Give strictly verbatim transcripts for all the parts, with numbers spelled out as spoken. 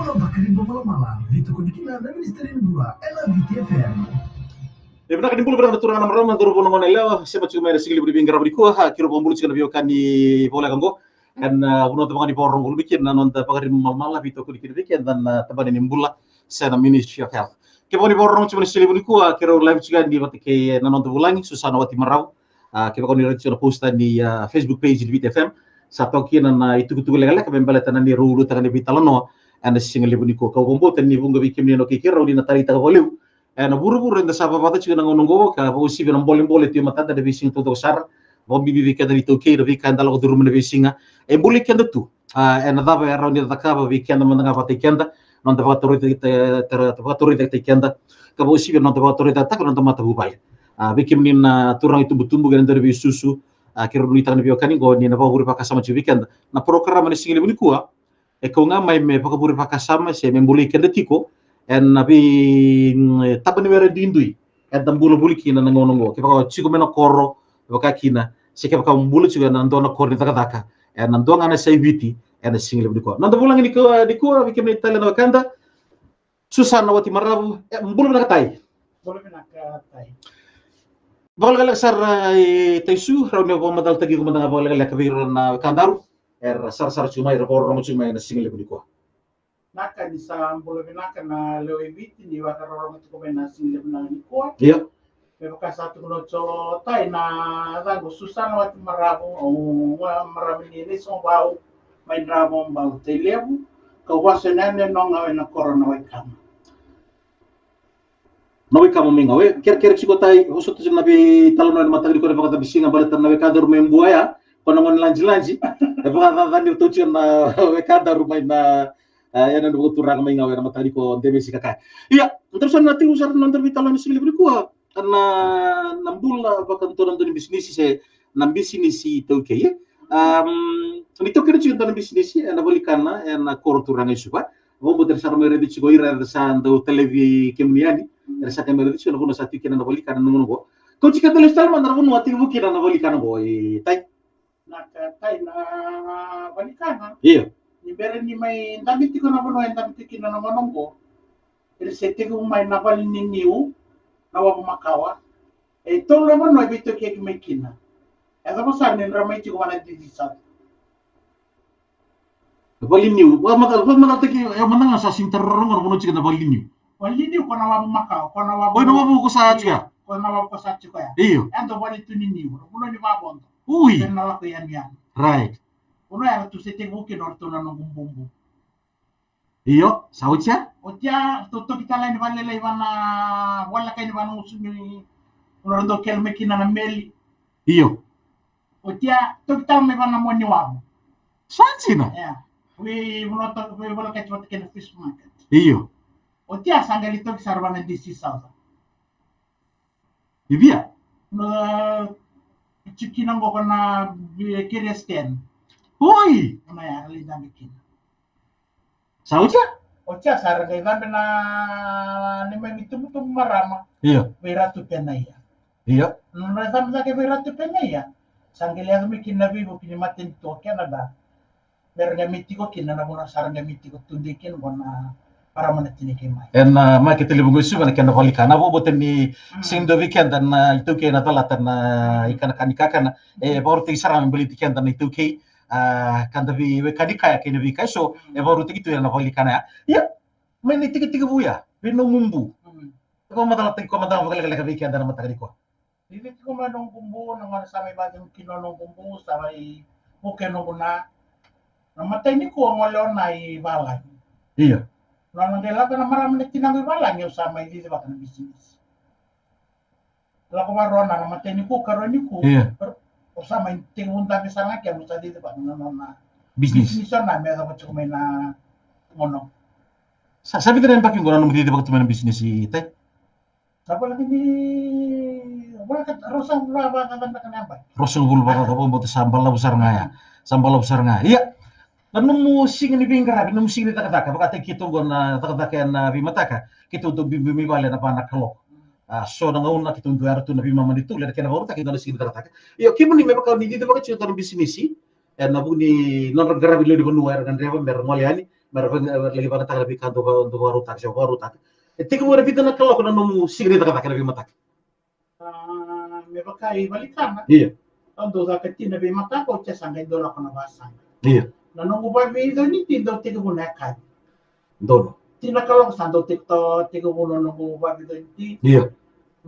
Vakariba malamala, veitokoni kina na Ministry ni Bula ena Viti F M. E vinaka ni bula vinaka na turaga na marama, cauravou, na gone yalewa, sema tiko mai na sigalevu ni veiqaravi nikua. A, keirau vakabula tiko na veiwekani voleka oqo ena, a, vanua da vaka ni vakarorogo voli kina na noda Vakariba malamala, veitokoni kina vei keda na tabana ni bula se na Ministry of Health. Kevaka ni vakarorogo tiko mai na sigalevu nikua, keirau live tiko yani vata kei, e, na noda vulagi Susana Watimaravu. A, kevaka ni raica tiko na posta ni, a, Facebook page ni Viti F M, sa toka kina na itukutuku lekaleka me baleta na neirau ulutaga ni veitalanoa ena sigalevu nikua. Kau vakabauta ni vuqa vei kemuni na okei keirau ni na taleitaka vakalevu ena vuravura eda sa vavaca tiko ena gauna oqo, ka vakauasivi na bolebole tu e matada ena veisiga taucoko sara, vakabibi vei keda na iTaukei, na veika eda lako curuma ena veisiga. E bolei keda tu, a, ena cava e rawa ni cakava vei keda mada ga vakataki keda, noda vakatorocaketaki, tara-, vakatorocaketaki keda, ka vakauasivi na noda vakatorocaketaka noda matavuvale. A, vei kemuni na turaga itubutubu kei na dau ni veisusu, a, keirau nuitaka na veiwekani oqo ni na vakavure vakasama tiko vei keda na porokaramu ena sigalevu nikua. E kau ga mai me vakavure vakasama se me bolei keda tiko ena vei, mm, taba ni were duidui eda bula voli kina na gauna oqo. Kevaka o tiko mai na koro, e vaka kina, se kevaka o bula tiko ena dua na koro ni cakacaka ena dua ga na yasai Viti ena sigalevu nikua. Noda vulagi nikua, nikua, vei kemuni tale na wekada, Susana Watimaravu, e, bula vinaka tai. Bula vinaka tai. Vakalekaleka sara, e, Tai Su, rawa ni vakamacalataki iko mada ga vakalekaleka vei ira na wekadaru era sarasara tiko mai, era vakarorogo tiko mai ena sigalevu nikua. Vinaka, ni sa bula vinaka na lewe i Viti ni vakarorogo tiko mai na sigalevu nikua. Io. Me vaka sa tukuna o Tai, na yacaqu o Susana Watimaravu, au marama ni Naisogavau, mai Dravobau, Tailevu, kau vasu ena yanuyanu o Gawe ena koro o Nawaikama. Nawaikama mai Gawe, e, kerekere tiko Tai, vosota tiko na veitalanoa ena mataka nikua, na vakacabisiga baleta na wekadaru mai Bua ya, ko na gone lajilaji, e vakacacani ratou tiko na wekadaru mai na, e, yanuyanu vakaturaga mai Gawe ena mataka nikua, o Demesi Kakai. Ia, daru sa na tekivu sara na nodaru veitalanoa ena sigalevu nikua. Na, na bula vakadodonu ni bisinisi se na bisinisi iTaukei, e? Am, ni taukena tiko e dua na bisinisi ena valenikana ena koro turaga i Suva. Vakabauta era sa mai raica tiko ira era sa dau talevi kemuni yani. Era sa qai mai raica tiko na vanua sa tiko kina na valenikana ena gauna oqo. Kauti keda lesu tale mada na vanua a tekivu kina na valenikana oqo, e Tai. Na ka, Tai, na valenikana. Io. Ni bera ni mai dabe tiko na vanua e dabe tiko kina na gauna oqo, era se tekivu mai na vale ni niu, na wavu makawa. E tolu na vanua e veitaukei mai kina. E cava sara ni ra mai tiko vana dici sara. Vale ni niu, vakamaca-, vakamacalataki, e, mada ga sa sega ni tarorogo na vanua tiko na vale ni niu. Vale ni niu ko na wavu makawa, ko na wavu. Oi, na wavu ko sa tiko ya. Ko na wavu ko sa tiko ya. Io. E dau vale tu ni niu, na vanua ni vavodo. Ui. Ena lako i yanuyanu. Right. Vanua ya ratou se tekivu kina o ratou na noqu bubu. Io, sa oti ya? Oti ya, ratou toki tale yani valelai vana, vale ka yani vana gusu ni, o ratou dau kele mai kina na meli. Io. Oti ya, toki tale mai vana mua ni wavu. Sa dina? Ia. Vei vanua toki, vei vale ka iti vata kei na fish market. Io. Oti ya, sa qai lai toki sara vana D C South. I via? Na, tiko kina qo ko na, e, Curious Ten. Oi! Ona ya, lai dabe kina. Sa oti ya? Oti ya sa ra qai dabe na neimami tubutubu marama. Io. Vei Ratu Penaia. Io. Na nodra dabe cake vei Ratu Penaia, sa qai lai yaco mai kina na veivuke ni matanitu o Canada. Me ra qai mai tiko kina na vanua sa ra qai mai tiko tudei kina qo na marama na Tinakeimai. Ena, a, makete levu qo i Suva, na kena valenikana. Au vakabauta ni sega ni dua vei keda na iTaukei na calata na ikanakana ni kakana. E vakarautaki sara me baleti keda na iTaukei. A, ka da veiwekani kaya kei na veika eso, e vakarautaki tu ena valenikana ya. Ia, mai na itekitekivu ya, vei nomu bu. Mm. E vakamacalataki koya mada ga vakalekaleka vei keda na mataka nikua. Cici tiko mai noqu bu, na gauna sa mai vakacegu kina o noqu bu, sa mai vuke noqu na. Na matai nikua o gole o na i valagi. Io. Na nona qai lako na marama na tinaqu i valagi, au sa mai cicivaka na bisinisi. Lako varo na, na matai nikua, karua nikua. Io. Au sa mai tekivu dabe sara ga kea, au sa cicivaka na nona bisinisi. Bisinisi o na me yacova tiko mai na gauna. Sa, sa vica na yabaki qo na nomu cicivaka tu mai na bisinisi, Tai? Sa voleka ni, voleka ruasagavulu vakacaca beka na yabaki. Ruasagavulu vakacaca, vakabauta sa balavu sara ga ya. Sa balavu sara ga. Ia, na nomu siga ni veiqaravi, nomu siga ni cakacaka, vakataki keitou qo na cakacaka ena veimataka, keitou dau biubiu mai vale ena va na kaloko. A, so na gauna keitou dau yara tu na veimama ni tolu, ena kena vakarautaki e dua na siga ni cakacaka. Io, kemuni me vaka ni cicivaka tiko e dua na bisinisi, ena vuku ni nodra qaravi lewe ni vanua era gadreva me ra gole yani, Me ra vaka, me ra laki vagataka na veika dou va-, dou vakarautaka, se vakarautaka. E tekivu ena vica na kaloko na nomu siga ni cakacaka ena veimataka? A, me vaka i Valikana. Ia. Au dau caka tini na veimataka, oti sa qai dau lako na vasaqa. Ia. Na noqu vaveiconiti dau tekivu na yakavi. Donu. Tini na kaloko sa dau tek-, tekivu na noqu vaveiconiti. Ia.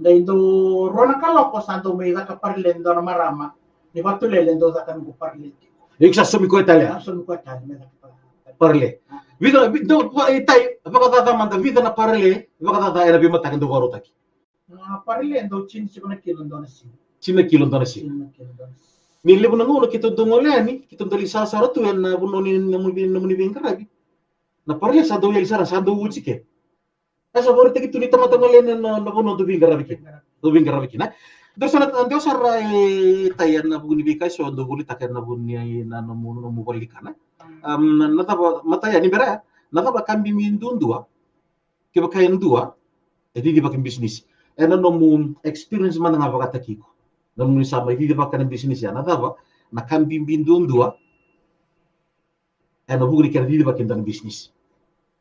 Qai dau rua na kaloko sa dau mai caka parile e dua na marama. Ni Vatulele dau caka noqu parile tiko. Iko sa saumi koya tale ya? Sa saumi koya tale, me caka parile. Parile. A. Vica, vi-, dou, va-, e Tai, vakacaca mada, vica na parile vakacaca ena veimataka dou vakarautaki? Na parile dau tini tiko na kilo dua na siga. Tini na kilo dua na siga. Tini na kilo dua na siga. Ni levu na gauna keitou dau gole yani, keitou dau lai sarasara tu ena vanua ni, nomuni, nomuni veiqaravi. Na parile sa dau yali sara, sa dau uci ke. E sa vakaraitaki tu ni tamata gole yani na, na vanua dou veiqaravi kina. Dou veiqaravi kina. Dou sa na, dou sa ra, e, Tai, ena vuku ni veika eso dou volitaka ena vuku ni, na nomu, nomu vale ni kana. Am, na, na cava, matai yani bera, na cava ka bibi duadua, kevaka e dua e cicivaki bisinisi? Ena nomu experience mada ga vakataki iko, nomuni sa mai cicivaka na bisinisi ya, na cava na ka bibi duadua ena vuku ni kena cicivaki e dua na bisinisi?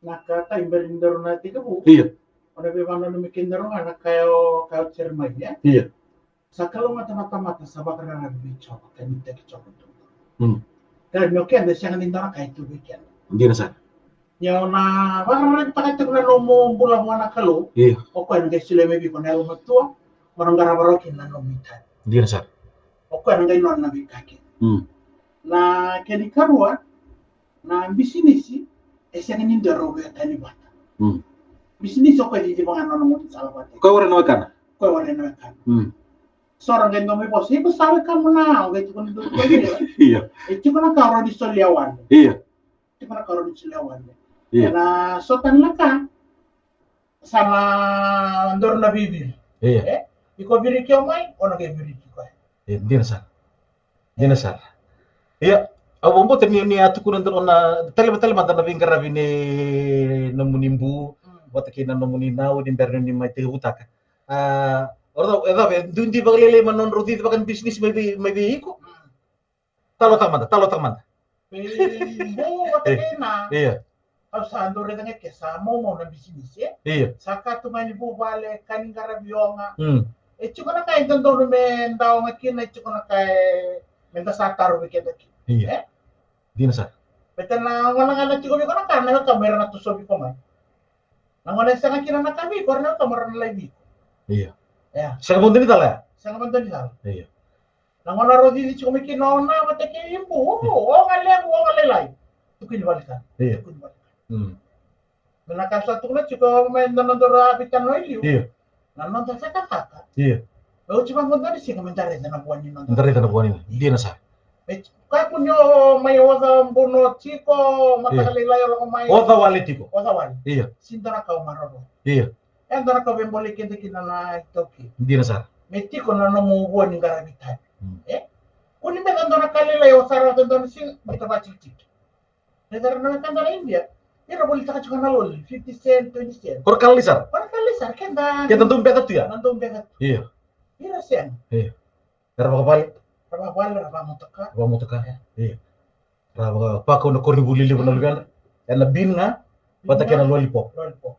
Na ka, Tai, bera ni daru na tekivu. Ia. O na veivakananumi kedaru ga na ka o, ka o Jeremaia, e? Ia. Sa kalougata na tamata sa vakararavi vei Jiova, ka nuitaki Jiova duadua. Mm. Ka ni o keda e sega ni dua na ka e tu vei keda. Dina sara. Ni o na vakararavitaka tiko na nomu bula vua na Kalou. Ia. O koya na qai solia mai vei iko na yalomatua, o na qarava rawa kina na nomu itavi. Dina sara. O koya na qai nona na veika kina. Mm. Na kena ikarua, na bisinisi e sega ni dua e rau veiwekani vata. Mm. Bisinisi o koya e ciciva ga na nona gaunisala vata. Koya warai na wekana. Koya warai na wekana. Mm. So ra qai dua mai vosa, iko sa wekamu na, o qai tukuna dua tiko vei ira. Ia. E tiko na ka o rawa ni solia wale. Ia. Tiko na ka o rawa ni solia wale. Ia. Ena so tani na ka sa na doro na veiviri. Ia. E? Iko viriki au mai, o na qai viriki koya. E, dina sara. Dina sara. Ia, au vakabauta ni, ni a tukuna dua na, tale, tale mada na veiqaravi ni nomuni bu, mm, vata kei na nomuni nau ni bera ni mai tekivutaka. A, o rau, e cava, e duidui vakalailai mai na nodrau cicivaka na bisinisi mai vei, mai vei iko? Mm. Talotaka mada, talotaka mada. Vei bu vata kei na. Ia. Au sa dau raica ga ke sa momo na bisinisi, e? Ia. Sa ka tu mai ni vuvale, ka ni qaravi oga. Mm. E tiko na ka e dodonu me da oga kina, e tiko na ka e, me da sa tarovi keda kina. Ia. E? Dina sara. Baleta na gauna ga na tiko vei iko na ka, na wekamu era na tosovi iko mai. Na gauna e sega kina na ka vei iko, era na wekamu era na laivi iko. Ia. Ia. Sega vakadua ni cala ya? Sega vakadua ni cala. Ia. Na gauna rau cici tiko mai kina o na vata kei ibu, mm, oga levu, oga lailai. Tukuni vale ka. Ia. Tukuni vale ka. Mm. Me na ka sa tukuna tiko mai na noda ra vita no i liu. Ia. Na noda cakacaka. Ia. Me oti vakadua ni siga me da raica na vua ni noda. Da raica na vua ni noda. Ia. Dina sara. Me kakua ni o mai oca buno tiko, mataka, ia, lailai o lako mai. Oca wale tiko. Oca wale. Ia. Sega ni dua na ka o maroroya. Ia. E dua na ka veibolei keda kina na iTaukei. Dina sara. Me tiko na nomu vua ni qaravi tavi. Mm. E? Kua ni me dua na ka lailai o sara, dua na siga me ta vatikitiki. Raica na wekada na India, ira volitaka tiko na loli, fifty cent, twenty cent. Ko ra ka lailai sara. Ko ra ka lailai sara, keda. Keda dau beca tu ya. Na dau beca tu. Ia. Ira sega. Ia. Era vakavale. Ra vakavale, ra vakamotoka. Vakamotoka. Ia. Ia. Ra vakapakau na koronivuli levu na luvedra. Ena bin ga, vata kei na lollipop. Lollipop.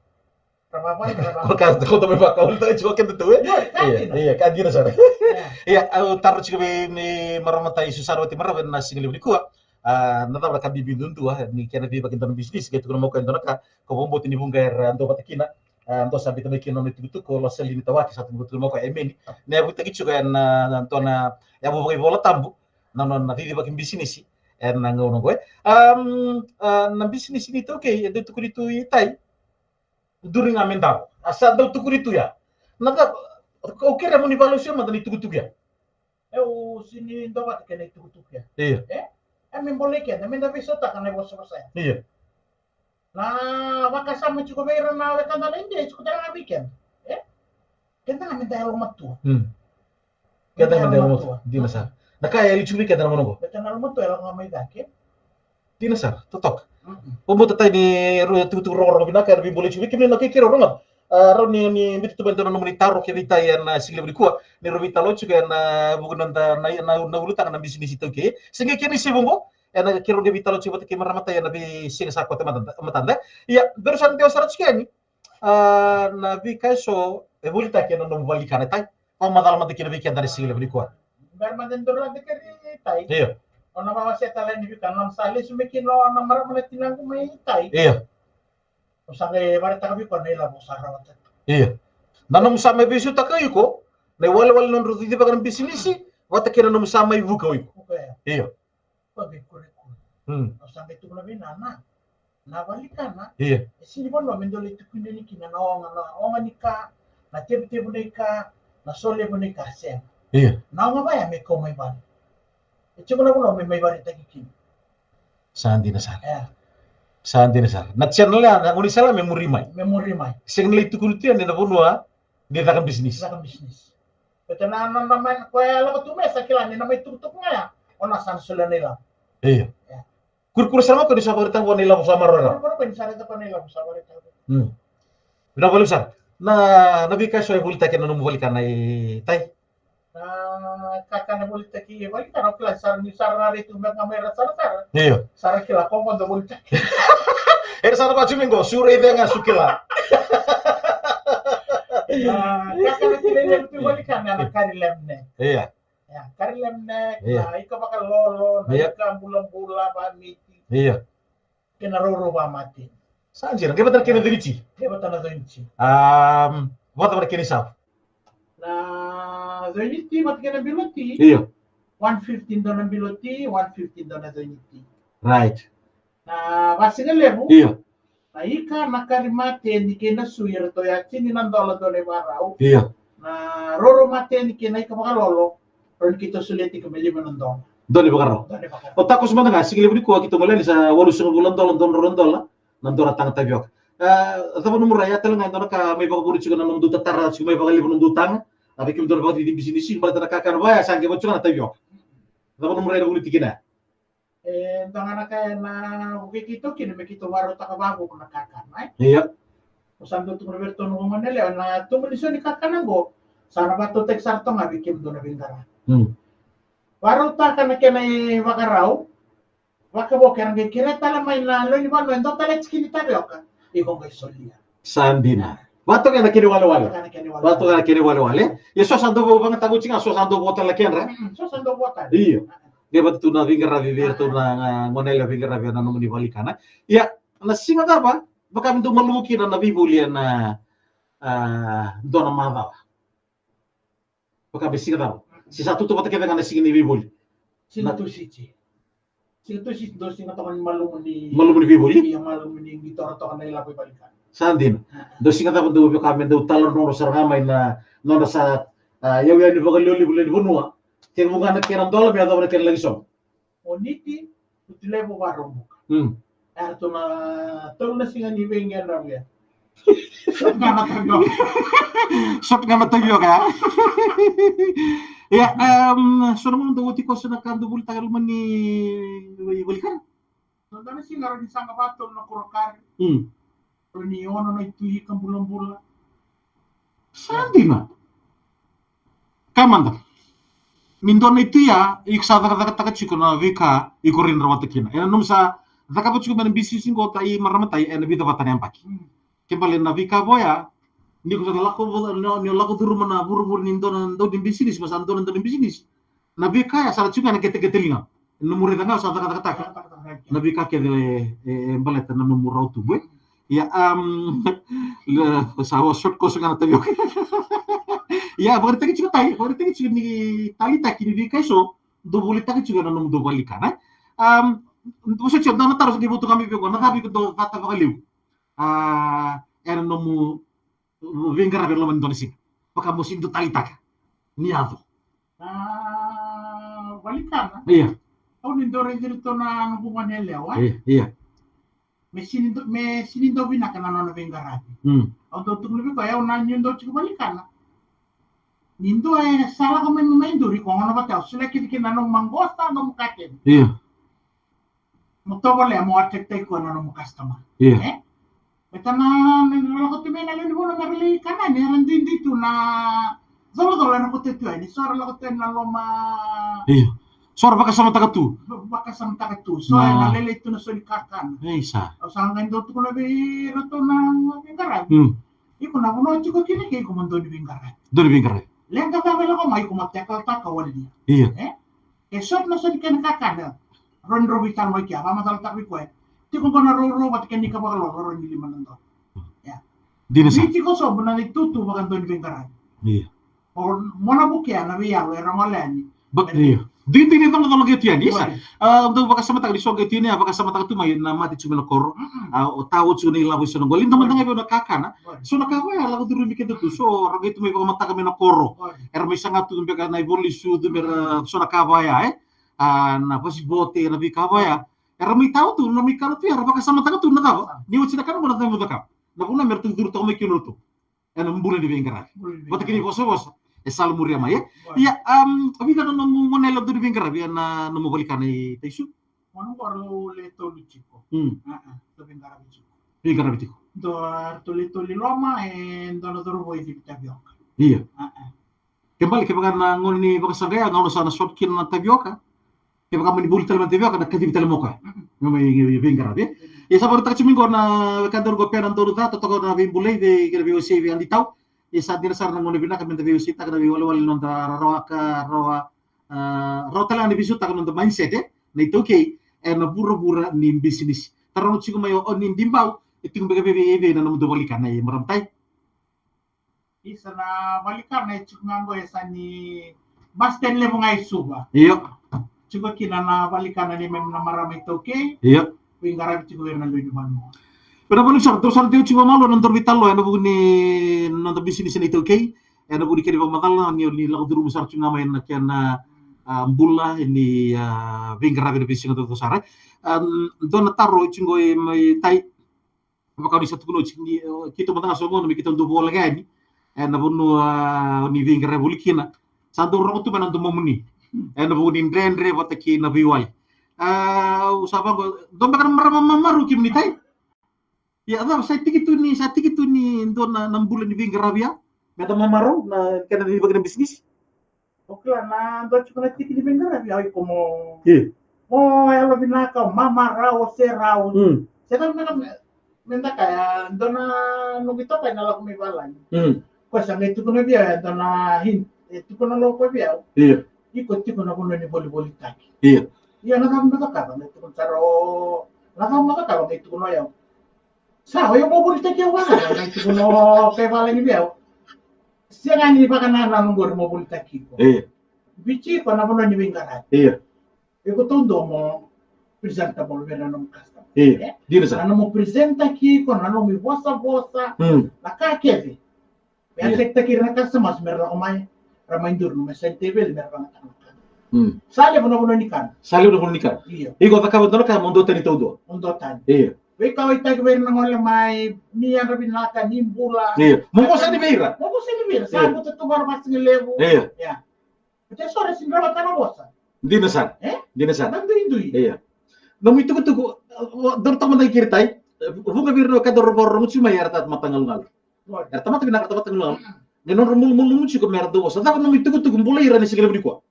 Ra vakavale, ra vakamotoka. Ko ka, ko ta me vakavale, ta tiko keda tu, e? Ia, ka dina. Ia, ia, ka dina sara. Ia. Ia, au taro tiko vei ni marama Tai Susana Watimarava ena siga levu nikua. A, na cava na ka bibi duadua ni kena cicivaki e dua na bisinisi, ke tukuna mai o koya e dua na ka, ko vakabauta ni vuqa era dua vata kina, a, dua sa biuta mai kina na nona itukutuku, o Losalini Tawake, sa tukuna mai o koya, emeni. Na yavutaki tiko ena, na dua na yavu vakaivola tabu, na nona cicivaki bisinisi ena gauna oqo. Am, a, na bisinisi ni iTaukei e dau tukuni tu i Tai, duri ga me daro. A, sa dau tukuni tu ya. Na cava, au kerea mo ni vakalesui mada na itukutuku ya. Au sega ni dua vata kei na itukutuku ya. Ia. E? E me bolei keda, me da veisautaka na ivosavosa ya. Ia. Na vakasama tiko vei ira na wekada na India, e tiko tale ga vei keda. E? Keda ga me da yalomatua. Mm. Keda ga me da yalomatua. Dina sara. Na ka e yali tiko vei keda na gauna oqo. Keda na yalomatua e lako ga mai cake. Dina sara, totoka. Mm-mm. Vakabauta Tai ni rau itukutuku rogorogo vinaka era veibolei tiko vei kemuni na kerekere rogorogo. A, rau ni, ni biuta tu mai dua na nomuni taro kei vei Tai ena siga levu nikua. Ni rau veitalanoa tiko ena vuku ni noda na, na, na ulutaga na bisinisi iTaukei. Se qai kena isevu oqo, Ena keirau qai veitalanoa tiko vata kei marama Tai ena veisiga sa koto e matada, matada. Ia, daru sa na dewa sara tiko yani. A, na veika eso e volitaki ena nomu valenikana, Tai. Vakamacala mada kina vei keda ena siga levu nikua. Bera mada ni daru lade keri, Tai. Io. O na vavasea tale ni veika na sa lesu mai kina o na marama na tinaqu mai, Tai. Io. O sa qai vakaraitaka vei koya na ilavo sa rawata tu. Io. Na nomu sa mai veisautaka o iko, na iwalewale ni nodrau cicivaka na bisinisi, vata kei na nomu sa mai vuka o iko. Vuka, io. Io. Koya vei kure kure. Hmm. Au sa qai tukuna vei nana, na valenikana. Io. E sini vanua me dau lai tukuni yani kina na oga, na oga ni ka, na tevutevu ni ka, na solevu ni ka, sega. Io. Na oga vaya me kau mai vale. E tiko na vanua me mai vakaraitaki kina. Sa dina sara. Io. Sa dina sara. Na channel ya, na gaunisala me muri mai. Me muri mai. Sega ni lai tukuni tu yani na vanua ni caka bisinisi. Caka bisinisi. Baleta na, na, na mai, koya e lako tu mai sa kila ni na mai tukutuku ga ya, o na sa na solia na ilavo. Io. Io. Kurakura sara ga o koya ni sa vakaraitaka vua na ilavo sa maroroi rawa. Kurakura o koya ni sa raica koya na ilavo sa vakaraitaka. Hmm. Vinaka vakalevu sara. Na, na veika eso e volitaki ena nomu valenikana, e, Tai? Na kakana e volitaki e valenikana, o kila sara ni sa ra rai tu me ga mai ra sarasara. Io. Sa ra kila ko qo dau volitaki. Era sa na vaka tu mai qo, su raica ga su kila. Na kakana kilai levu tu e valenikana na kari lamb neck. Io. Ia, kari lamb neck, io, na ika vakalolo, na, io, ika bulabula, vamiti. Io. Kei na rourou vamateni. Sa dina, qai vata na kena coiti. Qai vata na coiti. Am, vata na kena isau. Na coiti vata kei na bilo ti. Io. One fifty dua na bilo ti, one fifty dua na coiti. Right. Na vasiga levu. Io. Na ika, na kari mateni kei na sui, eratou ya tini na dola dua na ivakarau. Io. Na rourou mateni kei na ika vakalolo, rawa ni keitou solia tiko me lima na dola. Dua na ivakarau. Dua na ivakarau. O takoso mada ga, siga levu nikua keitou gole yani sa walusagavulu na dola, dua na drau na dola, na dua na taga tavioka. A, cava nomu rai, ya tale ga e dua na ka mai vakavure tiko na nomudou tatara tiko mai vakalevu nomudou taga. A, vei kemudou na vakacici bisinisi, baleta na kakana vaya sa qai vaka tiko ga na tavioka. Cava nomu rai na vuni tikina? E dua ga na ka ena vukei keitou kina me keitou vakarautaka vakavuku na kakana, e? Ia. Au sa dau tukuna vei iratou na gone yalewa, na tubu ni so ni kakana qo sa na vakatautaki sara toka ga vei kemudou na veiqaravi. Hmm. Vakarautaka na kena ivakarau, vakavo ke ra qai kerea tale mai na lewe ni vanua e dua tale tikini tavioka, iko qai solia. Sa dina. Vakatoka na kena iwalewale. Vakatoka na kena iwalewale. Vakatoka na kena iwalewale. Ia so sa dau vakayagataka oti ga, so sa dau vo tale na kedra. Mm, so sa dau vo tale. Io. Qai vata tu na veiqaravi vei iratou na, a, gone yalewa veiqaravi ena nomuni valenikana. Ia, na siga cava vaka me dou malumu kina na veivoli ena, a, dua na macawa? Vaka me siga cava? Se sa tautauvata kece ga na siga ni veivoli? Siga Tusi. Siga Tusi, dua siga toka ni malumu ni, malumu ni veivoli? Ia, malumu ni qito toka na ilavo i valenikana. Sa dina. A, a. Dua siga cava dou vaka me dou tala nodra sara ga mai na nodra sa, a, yauyau ni vakalewe levu lewe ni vanua. Tekivu ga na kena dola me yacova na kena laki sogo. Moniti, Lotulevu, Vakaraubuka. Hmm. Eratou na tolu na siga ni veiqaravi ya. Sopi ga na tavioka. Sopi ga na tavioka, ya. Ia, em, so na gauna dou oti koso na ka dou volitaka e loma ni valenikana? Na dua na siga rawa ni saqa vakatolu na korokari. Hmm. Rawa ni ono na itui ika bulabula. Sa dina. Kaya mada. Ni dua na itui ya, iko sa cakacakataka tiko na veika iko rawa ni rawata kina. Ena nomu sa cakava tiko mai na bisinisi qo, Tai, marama Tai, ena vica vata na yabaki. Mm. Ke bale na veika vo ya, ni ko sa lako vo, ni, ni lako curuma na vuravura ni dua na dau ni bisinisi, ma sa dua na dau ni bisinisi. Na veika ya sa na tiko ga ena qeteqete liga. Nomu raica ga o sa cakacakataka na veika kece e, e, e baleta na nomu rawa tubu, e. Ia, am, le, sa o short course ga na tavioka. Ia, vakaraitaki tiko, Tai, vakaraitaki tiko ni taleitaki ni veika eso dou volitaka tiko ena nomudou valenikana, e. Am, vosoti au, dua na taro sa qai votu ga mai vei iko, na cava iko dau cata vakalevu, a, ena nomu veiqaravi ena loma ni dua na siga? Vaka mo sini dau taleitaka ni yaco. A, valenikana. Ia. Au ni dau raici iratou na noqu gone yalewa. Ia, ia. Me sini dau, me sini dau vinaka na nona veiqaravi. Mm. Au dau tukuna vei koya, au na niu dau tiko valenikana. Ni dua e sa lako mai, mai duri ko gona vata, au solia kece kina na nomu maqosa, nomu ka kece. Ia. Mo tovolea mo attract-taki koya na nomu customer. Ia. E? Baleta na, na, na lako tu mai na lewe ni vanua me ra lai kana ni era duidui tu na colocolo era koto tu yani. So era lako tu yani na loma. Ia. So era vakasamataka tu. vakasamataka tu. So, e na lele tu na so ni kakana. Isa. Au sa qai dau tukuna vei iratou na veiqaravi. Iko na vanua tiko kina ke iko mo dau ni veiqaravi. Dau ni veiqaravi. Leqa cava e lako mai iko mo tekalataka walia. Ia. E? E sot na sot kena kakana. Rau ni rau veitalanoa kea, vakamacalataka vei koya. Tiko qo na rourou vata kei na ika vakalolo, rau ni lima na dola. Ia. Dina sa. Vei tiko sobu na itutu vakadau ni veiqaravi. Ia. O mona vukea na veiyalo era gole yani. But, ia. Dina, dina, dina, dina, dina, dina, isa. Dina. A, dau vakasamataka ni so qai tini, a vakasamataka tu mai na mate tu mai na koro. Mm-mm. A, o tau tu na ilavo i so na qoli. Dau mada ga vei na kakana. Dina. So na ka koya, lako curumi keda tu. So, ra qai tu mai vakamataka mai na koro. Dina. Era mai saga tu beka na ivoli sucu, beka so na ka vaya, e? A, na vasivote, na veika vaya. Era mai tau tu, na mai kala tu, era vakasamataka tu na cava. Ni oti na kana mo na cava mo cakava. Na vuna me ra tu curu toka mai kina tu. Ena bula ni veiqaravi. Bula ni veiqaravi. Vata kei na ivosavosa. E sala muria mai, e? Bula. Ia, um, a vica na nomu gone yalododonu ni veiqaravi, ena nomu valikana i Taisu? Gone qo rau le tolu tiko. Mm. A, a, dau veiqaravi tiko. Veiqaravi tiko. Dua ratou le tolu i loma, e dua na cauravou e civi tavioka. Ia. A, a. Ke bale, kevaka na gauna ni vakasaqai, a gauna sa na sot kina na tavioka. Kevaka mani voli tale mai na tavioka, na kacivi tale mai o koya. Mm-mm. Me mai, mai veiqaravi, e? Ia sa vakarautaka tiko mai qo na wekada qo, Pena Daunuca, totoka na veibulai, vei, kei na veiwasei vei Adi Tau. Ia sa dina sara na gauna vinaka meda veiwaseitaka na veiwalewale ni noda rawaka, rawa, a, rawa tale ga ni veisautaka na noda mindset, e? Na iTaukei, ena vuravura ni bisinisi. Taroga tiko mai o, o ni Dibau, e tiko beka vei, vei, vei na nomudou valikana, e, marama tai? Isa, na valikana e tiko ga qo e sa ni bus stand levu ga e Suva. Io. Tiko kina na valikana ni mem na marama iTaukei. Io. Veiqaravi tiko vei ira na lewe ni vanua. Vinaka vakalevu sara, dou sa na tiko vakamalua na nodaru veitalanoa ena vuku ni noda bisinisi na iTaukei. Ena vuku ni kena ivakamacala ni, ni lako curuma sara tiko ga mai na kena, a, bula ni, a, veiqaravi ena veisiga dodonu sara. A, dua na taro tiko qo e mai tai. Vaka ni sa tukuna oti ni, e, keitou mada ga so gauna me keitou dau voleka yani ena vanua, a, ni veiqaravi voli kina. Sa dau rogo tu mai na domomuni ena vuku ni dredre vata kei na veiwali. A, au sa vaqo, dua beka na marama mamarau kemuni tai? Ia, cava, sa tiki tu ni, sa tiki tu ni dua na, na bula ni veiqaravi ya? Meda mamarau na kena veivakina bisinisi. O kila na dua tiko na tiki ni veiqaravi, au iko mo, io, mo yalovinaka, o mamarau, o serau. Mm. Se cava na me, meda kaya, dua na noqu itokai na lako mai valagi. Mm. Koya sa qai tukuna vei au, e dua na hint, e tukuna lo koya vei au. Io. Iko tiko na vanua ni volivolitaki. Io. Ia, na cava mo cakava, qai tukuna sara o, na cava mo cakava, qai tukuna o yau. Sa, o yau mo volitaki au vaka, qai tukuna o kai valagi vei au. Sega ni vakanananu qori mo volitaki iko. Io. Viti iko na vanua ni veiqaravi. Io. Iko taudua mo presentable vei na nomu customer. Io. E? Dina sa. Na nomu presentaki iko, na nomu ivosavosa, mm, na ka kece. Io. Me attract-taki ira na customers me ra lako mai, ra mai duri, me side table me ra vagataka na kana. Mm. Sa levu na vanua ni kana. Sa levu na vanua ni kana. Io. Iko cakava dua na ka mo duatani taudua. Mo duatani. Io. Veikauwaitaki vei ira na gole mai, ni yadra vinaka, ni bula. Io. Mo vosa ni vei ira. Mo vosa ni vei ira. Sa, io, buta tu vara vasigalevu. Io. Ia. Oti so ra sega ni rawata na vosa. Dina sara. E? Dina sara. Na duidui. Io. Nomu itukutuku, o, daru tamata i kiri tai, e, vuqa vei ira na wekada daru vakarorogo tiko mai era tamata galugalu. Oi. Era tamata vinaka, era tamata galugalu. Mm. Me nodra malumalumu tiko me ra dau vosa. Cava nomu itukutuku, bulai ira ni siga levu nikua?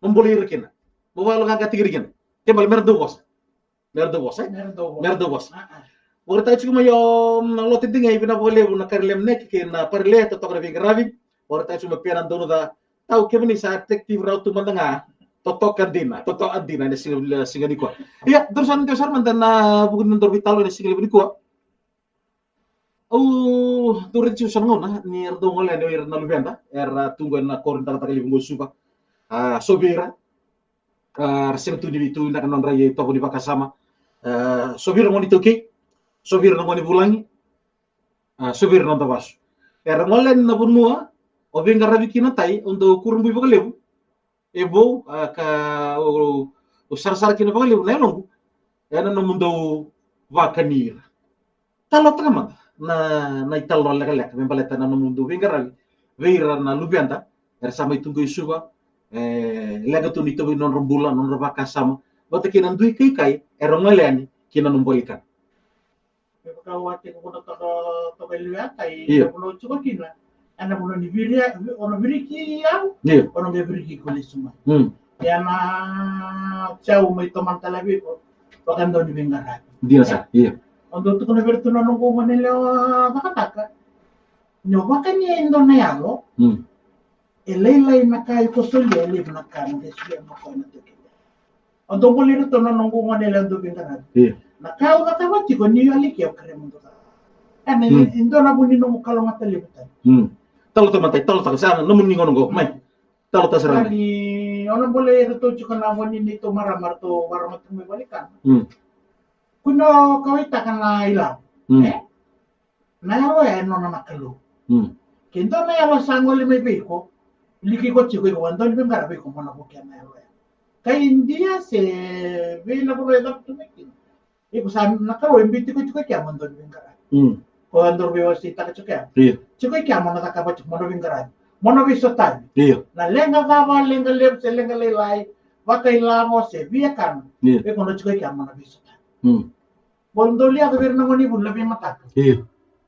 Mo bulai ira kina. Mo vakayaloqaqataki ira kina. Ke bale me ra dau vosa. Me ra dau vosa, e? Me ra dau vosa. Me ra dau vosa. A, a. Vakaraitaka tiko mai o, mm, na Lote Degei, vinaka vakalevu na kari lemonade kei na parile, totoka na veiqaravi. Vakaraitaka tiko mai Pena Daunuca, tau kemuni sa attractive rawa tu mada ga. Totoka dina, totoka dina ena siga, siga nikua. Ia, daru sa na dewa sara mada ena vuku ni nodaru veitalanoa ena siga levu nikua. Au dau raica tiko so na gauna ni ra dau gole yani o ira na luveda, era tu qo ena koro ni cakacaka levu qo e Suva. A, so vei ira, a, ra sega tu ni via tu vinaka na nodra itovo ni vakasama. A, so vei ira na gone iTaukei, so vei ira na gone vulagi, a, so vei ira na noda vasu. Era gole yani na vanua o veiqaravi kina tai, au dau kurabui vakalevu. E vou, a, ka, o, o sarasara kina vakalevu na yaloqu ena nomudou vakani ira. Talanoataka mada na, na italanoa lekaleka me baleta na nomudou veiqaravi vei ira na luveda era sa mai tu qo i Suva, e leqa tu na itovo ni nodra bula, nodra vakasama, vata kei na dui kaikai era gole yani ki na nomu valikana. Me vaka au a tekivu na toka, toka i liu ya, ka i, io, na vanua au tiko kina, ena vanua ni viri, o na viriki au, io, o na qai viriki iko lesu mai. Mm. Ia na chau mai tomana tale vei iko, vaka dau ni veiqaravi. Dina sa, ia. O dau tukuna vei iratou na noqu gone lewa cakacaka. Ni o vakania e dua na yalo, Mm. e lailai na ka iko solia, e levu na ka na qai solia na koya na toki. O dau bole iratou na noqu gone lewa dau veiqaravi. Ia. Na ka au cakava tiko ni yali ke au kere mo dau cakava. Ena e dua na vu ni noqu kalougata levu tale. Mm. Talo tamatai, talo taka sa na nomuni gauna qo, mai. Talo ta sara mai. Ni o na bole iratou tiko na vu ni neitou marama ratou varama tu mai vale ni kana. Mm. Kua ni o kauwaitaka na ilavo. Mm. E? Na yalo ya e nona na Kalou. Mm. Ke dua na yalo sa gole mai vei iko, liki iko tiko iko, dua ni veiqaravi iko mo na vukea na yalo ya. Ka idia se vei na vanua e cavutu mai kina. Iko sa na Kalou e biuti iko tiko i kea mo dua ni veiqaravi. Mm. Ko a dau veiwaseitaka tiko ya. Ia. Tiko i kea mo na cakava tiko mo na veiqaravi. Mo na veisotavi. Ia. Na leqa cava, leqa levu se leqa lailai, vakailavo se via kana. Ia. Iko na tiko i kea mo na veisotavi. Mm. Mo dau lia vei ira na gone vuli na veimataka. Ia.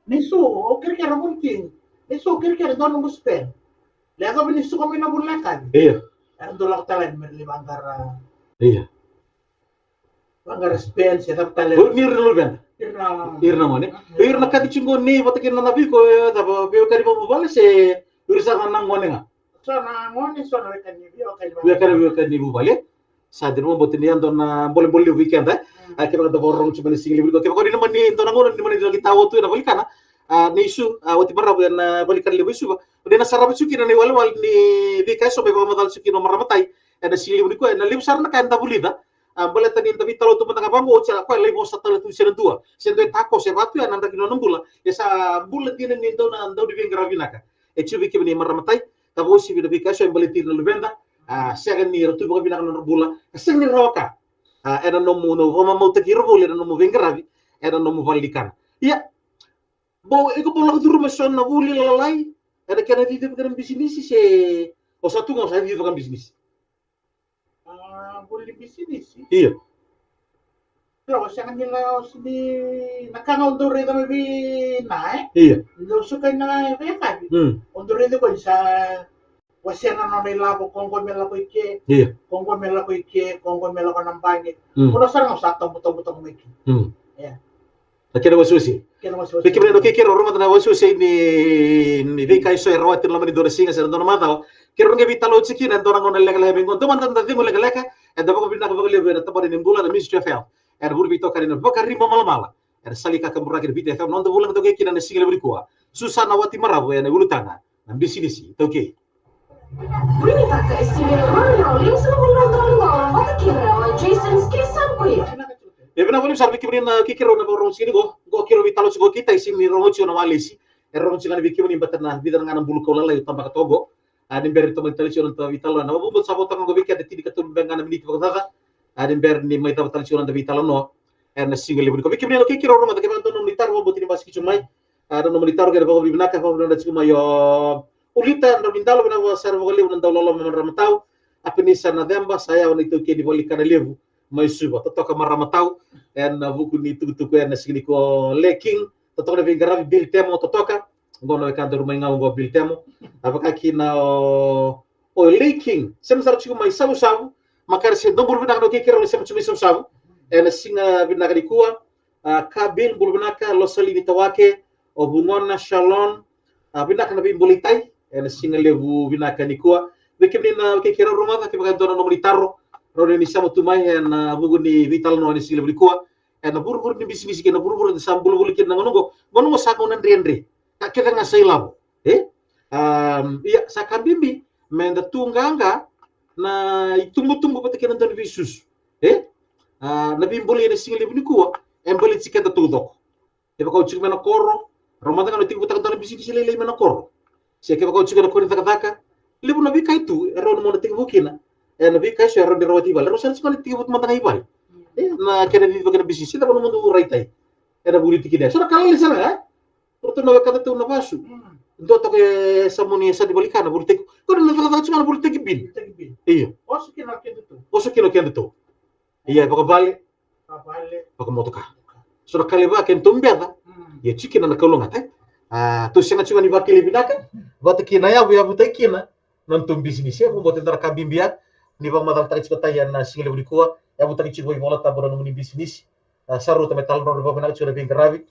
Ni su, o kerekere vuli tiko. Ni su, o kerekere dua noqu spend. Leqa vei ni suka mai na vuli na kavi. Ia. Era dau lako tale ni mera li vaqara. Ia. Vaqara spend se cava tale. O ni ira na luveda. Ira na. Ira na gone. Ira na kaci tiko ni vata kina na viko, e, cava, veiwekani vakavuvale se ira sara na gone ga. So na gone, so na wekani, veiwekani vakavuvale. Veiwekani, veiwekani vakavuvale. Sa dina vakabauta ni a dua na bolebole levu vei keda. Mm. A, kevaka da vakarorogo tiko mai na sigalevu nikua, kevaka o ni na mani dua na gauna ni mani dua na qito tu ena vale ni kana, a, ni su, a, oti marau ena vale ni kana levu e Suva. O ni na sarava tiko kina na iwalewale ni veika eso me vakamacala tiko kina o marama tai ena sigalevu nikua, ena levu sara na ka eda vulica. A, baleta ni da veitalanoa tu mada ga vaqo, oti a koya lai vosa tale tu se na dua, se dua e takoso e vatu ena draki ni nona bula. E sa bula dina ni dau na dau ni veiqaravi vinaka. E tiko vei kemuni marama tai, ka vakauasivi na veika eso e baleti ira na luveda. A, sega ni ra tu vakavinaka na nodra bula, ka sega ni rawa ka. A, ena nomu, nomu vakamamautaki ira voli ena nomu veiqaravi ena nomu vale ni kana. Ia, bau, iko bau lako curuma eso na vuli lalai ena kena cicivaka na bisinisi se o sa tu ga o sa cicivaka bisinisi? A, vuli bisinisi. Ia. Ia, o sega ni la, o sega ni na ka ga o dau raica mai vei na, e? Ia. Dau suka ina veiyakavi. Mm. O dau raica ko ni sa wasea na nona ilavo, ko qo me lako i ke. Ia. Ko qo me lako i ke, ko qo me lako na baqe. Mm. Ko na sara ga o sa tobotobo toka mai ke. Mm. Ia. Na kena wasewase. Kena wasewase. Vei kemuni na kerekere, rogoca na wasewase ni, ni veika eso e rawati ena loma ni dua na siga se na dua na macawa. Keirau qai veitalanoa tiko kina ena dua na gauna lekaleka mai qo. Dua mada na cegu lekaleka eda vakavinaka vakalevu ena tabana ni bula na Ministry of Health. Ena vuli veitokani na Vakariba Malamala ena sala i kakaburaki na Viti F M, noda vulagi toka kina na sigalevu nikua, Susana Watimaravu ena ulutaga na bisinisi iTaukei. Vuli ni vaka e sivia e rua na drau lima sagavulu na dola na ola vata kei rau o Jason Skisam Kuya. E vinaka vakalevu sara vei kemuni na kerekere na vakarorogo tiko ni qo, qo keirau veitalanoa tiko kei Tai, sega ni rogo tiko na walesi. E rogo tiko ga ni vei kemuni baleta na vica ga na bulu kau lalai au tabaka toka qo. A, ni bera ni tomani tale tiko na noda veitalanoa. Na vakabauta sa vo toka qo vei keda tinikatolu beka ga na miniti vakacaca. A, ni bera ni mai cava tale tiko na noda veitalanoa ena sigalevu nikua. Vei kemuni na kerekere, rogoca, kevaka dua na nomuni taro, vakabauta ni basika tiko mai. A, na nomuni taro kei na vakavinavinaka, vakavinavinaka tiko mai o Ulita Drau ni Dalo, vinaka sara vakalevu na dauloloma mai Ramatau. A, Penisa Naceba, sa yawa na iTaukei ni vale ni kana levu mai Suva. Totoka mai Ramatau ena vuku ni tukutuku ena siga nikua, Le King. Totoka na veiqaravi, Bill Temo, totoka. Qo na wekadaru mai Gau qo, Bill Temo. A, vaka kina o, o Le King, sema sara tiko mai Savusavu. Makare se dou bula vinaka na kerekere, sema tiko mai Savusavu ena siga vinaka nikua. A, ka Bill, bula vinaka, Losalini Tawake, o Vugona, Shalon. A, vinaka na veibolei Tai ena sigalevu vinaka nikua. Vei kemuni na kerekere, rogoca, kevaka e dua na nomuni taro, rawa ni sema tu mai ena vuku ni veitalanoa ena sigalevu nikua. Ena vuravura ni bisinisi kei na vuravura eda sa bula voli kina na gauna qo. Gauna qo sa gauna dredre. Ka kece ga sa ilavo. E? Am, ia, sa ka bibi meda tu qaqa na itubutubu vata kei na dau ni veisusu. E? A, na veibolei ena sigalevu nikua e baleti keda taucoko. Kevaka o tiko mai na koro, rawa mada ga na tekivutaka dua na bisinisi lailai mai na koro. Se kevaka o tiko ena koro ni cakacaka, levu na veika e tu e rawa ni mo na tekivu kina. Ena veika eso e rawa ni rawati i vale, rawa sara tiko ga ni tekivu mada ga i vale. E, na kena cicivaka na bisinisi, se cava na nomu rai Tai ena vuku ni tikina. So na ka lalai sara ga, e? O ratou na wekadatou na vasu. Mm. Dua toka e samuni e sa ni vale ni kana, volitaki. Ko na cakacaka tiko ga na volitaki Bill. Volitaki Bill. Io. Oso kina o kedatou. Oso kina o kedatou. Ia, e vakavale. Vakavale. Vakamotoka. So na ka levu a kedatou beca. Mm. Ia, tiko kina na kalougata. A, tou sega tiko ga ni vakilai vinaka vata kei na yavuyavutaki kina na nodatou bisinisi. Ia, vakabauta e dua na ka bibi ya. ni vakamacalataka tiko, Tai, ena siga levu nikua. Yavutaki tiko vei Vola Tabu na nomuni bisinisi. A, sa rauta me talanoa vakavinaka tiko na veiqaravi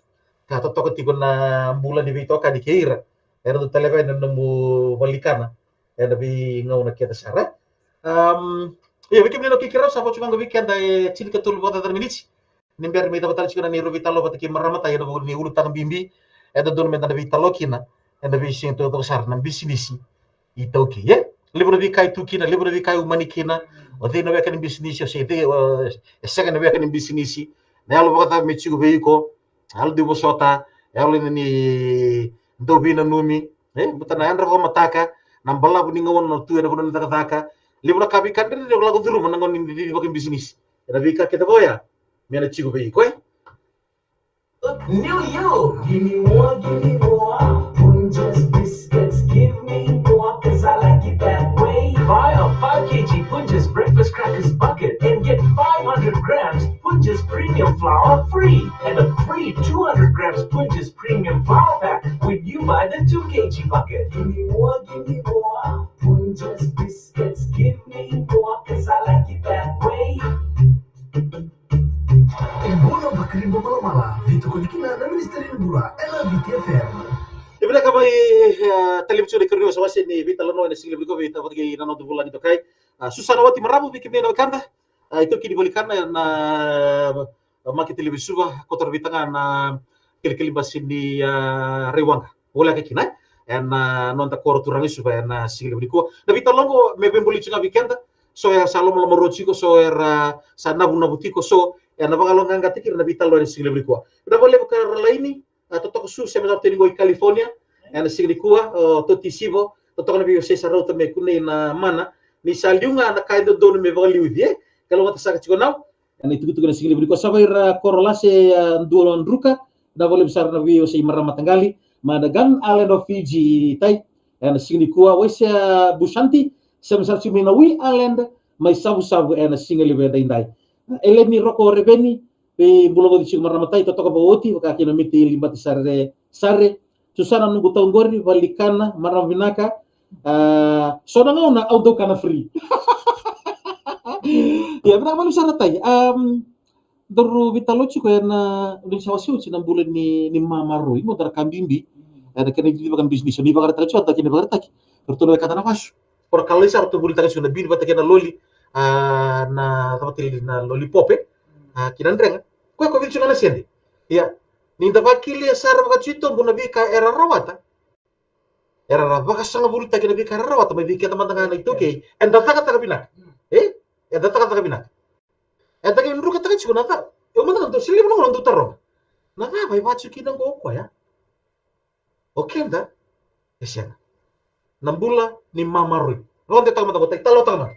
ka totoka tiko na bula ni veitokani kei ira era dau taleva ena nomu valenikana ena veigauna kece sara. Am, ia, vei kemuni na keirau, sa vo tiko ga vei keda e tinikatolu vakacaca na miniti ni bera me cava tale tiko na neirau veitalanoa vata kei marama Tai ena vuku ni ulutaga bibi e dodonu meda na veitalanoa kina ena veisiga taucoko sara, na bisinisi iTaukei, e? Levu na veika e tu kina, levu na veika e umani kina. O cei na weka ni bisinisi, o se cei, o, e sega na weka ni bisinisi. Na yalo vakacava me tiko vei iko, yalo ni vosota, yalo ni, ni dau veinanumi, e? Baleta na yadra vakamataka, na balavu ni gauna na tu ena vanua ni cakacaka. Levu na ka veika dredre o lako curuma na gauna ni cicivaki bisinisi. Ena veika kece vaya me na tiko vei iko, e? New you. Give me more, give me more. Punjas biscuits, give me more, 'cause I like it that way. Buy a five K G Punjas breakfast crackers bucket and get five hundred grams Punjas premium flour free and a free two hundred grams Punjas premium flour pack when you buy the two K G bucket. Give me more, give me more. Punjas biscuits, give me more, 'cause I like it that way. E bula vakariba malamala, veitokoni kina na Ministry ni Bula ena Viti F M. E vinaka mai, e, talevi tiko na ikarua ni wasewase ni veitalanoa ena siga levu nikua vei, vata kei na noda vulagi dokai, a, Susana Wati Maravu, vei kemuni na wekada, a, iTaukei ni valenikana ena, a, makete levu e Suva, koto vata ga na kilikili basi ni, a, Raiwaqa. Voleka kina ena noda koro turaga e Suva ena siga levu nikua. Na veitalanoa me veibolei tiko ga vei keda, so era sa lomalomarua tiko, so era sa navunavu tiko, so era na vakayaloqaqataki ira na veitalanoa ena siga levu nikua. Vinaka vakalevu Karolaini, a, totoka Su, sema sa tiko qo i California ena siga nikua, o Toti Sivo, totoka na veiwasei sa rauta me kunei na mana, ni sa liu ga na ka e dodonu me vakaliuci, e? Kalougata saka tiko nau. Ena itukutuku ena siga levu nikua, sa vei ira Korolase, a, Dua Druka, vinaka vakalevu sara na veiwasei marama taqali mai na Gun Island of Fiji, Tai. Ena siga nikua, Waisea Busanti, sema sara tiko mai na Wai Island mai Savusavu ena siga levu edaidai. Eleni Roko Reveni, veibula vou tiko marama Tai, totoka vakaoti, vaka kina Miti Libati Sare, Sare, Susana Nuqu Tau qori, valenikana, marama vinaka. A, so na gauna au dau kana free. Ia, vinaka vakalevu sara Tai. Am, daru veitalanoa tiko ena, ni sa wasea oti na bula ni, ni mamaroroi, qo dua na ka bibi. Ena kena icivaka na bisinisi, ni vakaraitaka tiko, a, kena ivakaraitaki. Ratou na wekada na vasu. Ko ra ka lai sara ratou volitaka tiko na bini vata kei na loli, a, na cava tale na loli pope, a, kei na drega. Koya ko vili tiko ga na sede. Ia, ni da vakilia sara vakatitobu na veika era rawata. Era ra vakasagavulitaki na veika era rawata mai vei keda mada ga na iTaukei. Eda cakacaka vinaka. E? Eda cakacaka vinaka. Eda qai drukataka tiko na cava. Eu mada ga dau siliva na gauna dau taroga. Na cava e vaka tiko kina qo o koya? O keda e sega. Na bula ni mamaroroi. Rogoca mada qo Tai, talanoataka mada.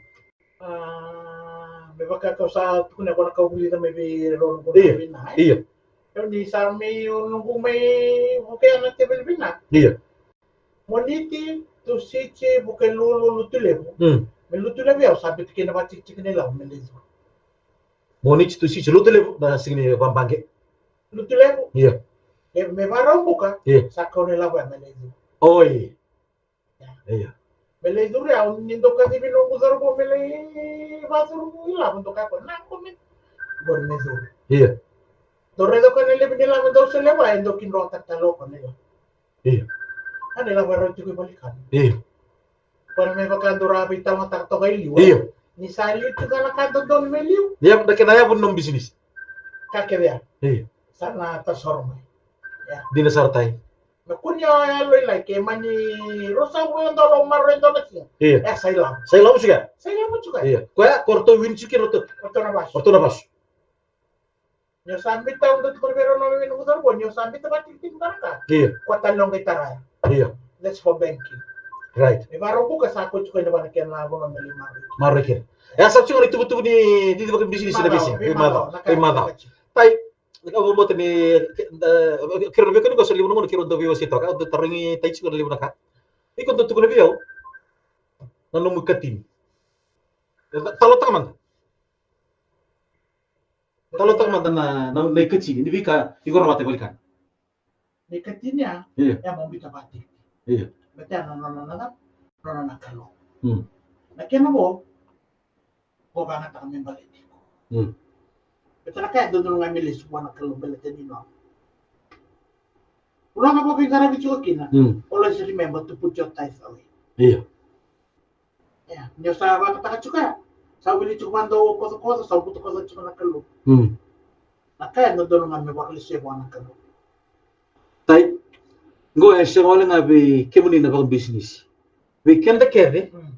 A, me vaka kau sa tukuna qo na kau vulica mai vei rau na qo na Io. Vina, e? Io. Eu ni sa mai, eu noqu mai vukea na teveli vina. Io. Moniti, Tusiti, Vukelulu, Lutulevu. Mm. Me Lutulevu au sa biuta kina vakatikitiki na ilavo me lai curu. Moniti, Tusiti, Lutulevu, na siga ni vabaqe. Lutulevu. Io. E, me Vakaraubuka. Io. Sa kau na ilavo ya me lai curu. Oi. Ia. Io. Me lai curu ya, ni dau kacivi noqu cauravou me lai vakacuru ilavo, dau kaya o koya, na, qo me, qori me curu. Io. Dau raica o koya na levu ni ilavo dau solia vua, e dau kidroataka tale o koya na ilavo. Io. A, na ilavo e rauti tiko i valenikana. Io. Koya me vaka dau ra veitalanoataka toka i liu. Io. Ni sa liu tiko na ka dodonu me liu. Ia, na kena yavu ni nomu bisinisi. Ka kece ya. Io. Sa na tasoro mai. Ia. Dina sara Tai. Me kua ni o yalo lailai, ke mani ruasagavulu na dola o maroroi e dua na siga. Io. E, sa ilavo. Sa ilavo tiko ya. Sa ilavo tiko ya. Io. Koya, ko ratou wini tiko kina ratou. Ko ratou na vasu. Ko ratou na vasu. Ni o sa biuta, au dau tukuna vei rau na noqu cauravou, ni o sa biuta vakatikitiki na ka. Io. Kua tale noqu qai tara ya. Io. That's for banking. Right. Me Vakaraubuka sa kau tiko ina vana kena vanua me lai maroroi. Maroroi kina. E sa tiko na itukutuku ni cicivaki bisinisi ena veisiga. Veimacawa, veimacawa, veimacawa. Tai, au vakabauta ni, ke, da, keirau na veiwekani qo sa levu na gauna keirau dau veiwasei toka, au dau tarogi Tai tiko na levu na ka. Iko dau tukuna vei au na nomu ikatini. E, ta-, talanoataka mada. Talanoataka mada na, na, na ikatini, ni veika iko rawata e valenikana. Na ikatini ya, io, e a mo biuta vakatikitiki. Io. Baleta ya na nona, na nona, nona na Kalou. Mm. Na kena vo, Ko vagataka me baleti iko. Mm. Baleta na ka e dodonu ga me lesu vua na Kalou baleta ni nona. Ura ga ko veiqaravi tiko kina. Mm. Always remember to put your tithe away. Io. Ia, ni o sa vakataka tiko ya, sa wili tiko vua dau kocokoco, sa vutukoco tiko na Kalou. Mm. Na ka e dodonu ga me vakalesuya vua na Kalou. Tai, qo e sega wale ga vei kemuni na vakabisinisi. Vei keda kece, mm,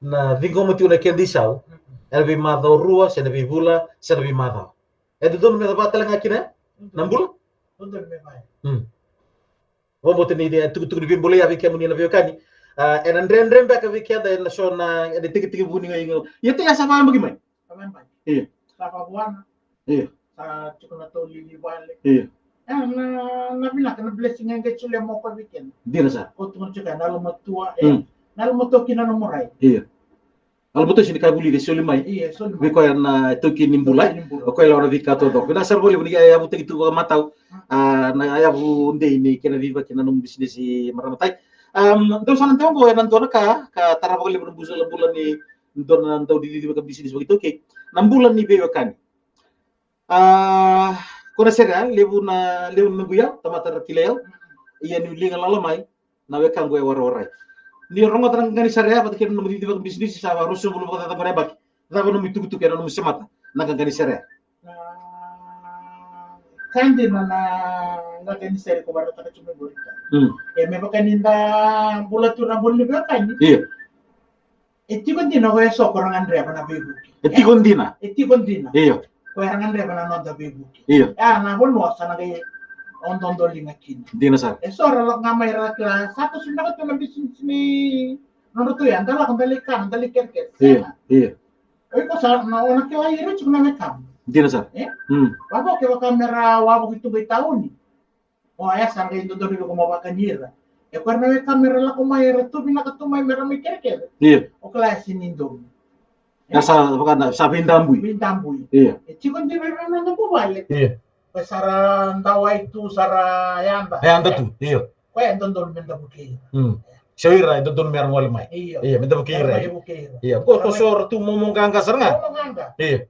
na ciqoma tiko na keda isau, mm, ena veimacawa rua, se na veivula, se na veimacawa. E dodonu me cava tale ga kina na bula? Dodonu me vaya. Mm. Vakabauta ni, e, tukutuku ni veibulai ya vei kemuni na veiwekani. A, ena dredre beka vei keda ena so na, ena tekitekivu ni gauna. Ia te ya sa vakayabaki mai. Sa vakayabaki. Io. Sa vakavuana. Io. Sa tiko na taulili vale. Io. E, na, na vinaka, na blessing e qai solia mai o koya vei keda. Dina sara. Ko tukuna tiko na yalomatua, e. Mm. Na yalomatua kina na nomu rai. Io. Yalomatua sega ni ka e vulica, e soli mai. Io, e soli mai. Vei koya na itaukei ni bula. Itaukei ni bula. O koya e lako na veika taucoko. Vinaka sara vakalevu ni ka e yavutaki tu vakamatau. Mm. A, na yavu dei ni kena cicivaki na nomu bisinisi, marama Tai. Am, dou sa na dewa qo ena dua na ka, ka tara vakalevu na bula, bula ni dua na dau cicivaka bisinisi vakaitaukei. Na bula ni veiwekani. A, ko na sere, levu na, levu na noqu iyau, tamata ra kilai au. Ia niu liga lala mai, na wekaqu e warawarai. Ni o rogoca na qaqani sere ya vata kei na nomu cicivaka bisinisi sa va ruasagavulu vakacaca qo na yabaki. Cava nomu itukutuku ena nomu semata na qaqani sere ya? Na ka dina na qaqani sere ko vakarautaka tiko mai qori. Mm. E me vaka ni da bula tu na bula ni veiwekani. Io. E tiko dina ko e so ko ra gadreva na veivuke. E tiko dina. E tiko dina. Io. Ko era gadreva na noda veivuke. Io. A, na vanua sa na qai o dodoliga kina. Dina sara. E so ra lako ga mai ra kila sa toso vinaka tu na bisinisi ni nodratou ya, da lako da lai kana, da lai kerekere. Io, io. O iko sa na, o na kila ira tiko na wekamu. Dina sara. E? Mm. Vavo kevaka me ra wavoki tu qai tauni. O ya sa qai dodonu vei iko mo vakani ira. E koya na wekamu era lako mai era tu vinaka tu mai me ra mai kerekere. Io. O kila e sega ni donu. Ya sa vaka na, sa veidabui. Veidabui. Io. E tiko dina ira na noda vuvale. Io. Koya sa ra dawai tu, sa ra yada. Yada tu, io. Koya e dodonu me da vukei ira. Mm. Se o ira e dodonu me ra gole mai. Io. Io, me da vukei ira. Me da vukei ira. Io, ko, ko so ra tu momo qaqa sara ga. Momo qaqa. Io.